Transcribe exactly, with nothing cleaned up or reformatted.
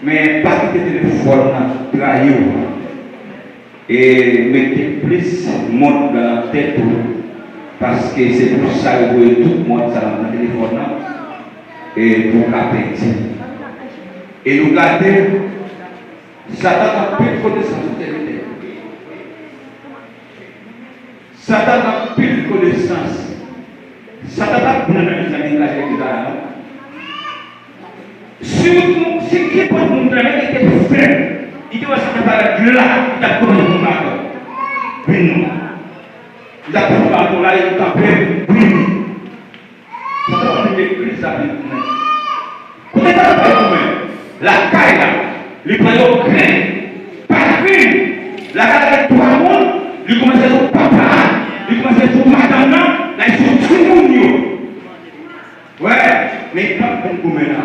Men pa kite telefòn nan trayi w. E mete plis mond nan tèt ou. Paske se pou sa yo voye tout mond sa nan telefòn nan. E pou w ka pèdi. E nou gade, Satan gen anpil konesans sou tèt. Satan gen anpil konesans. Satan pa t bon nan mezanmi nan legliz la non. Si w, si gen pòt moun nan men ki te fè, li te wè Satan parèt la, li t ap konnen pou maton. Vin non. Li t ap pran maton la, li kanpe, vin. Sa ta vin legliz la vin goumen. Kote ta vin goumen? Lakay la. Li pran yon grenn. Pa grenn. Lakay la gen twa moun. Li kòmanse sou papa a. Li kòmanse sou madanm nan. L al sou timoun yo. Wè, men li p ap vin goumen la.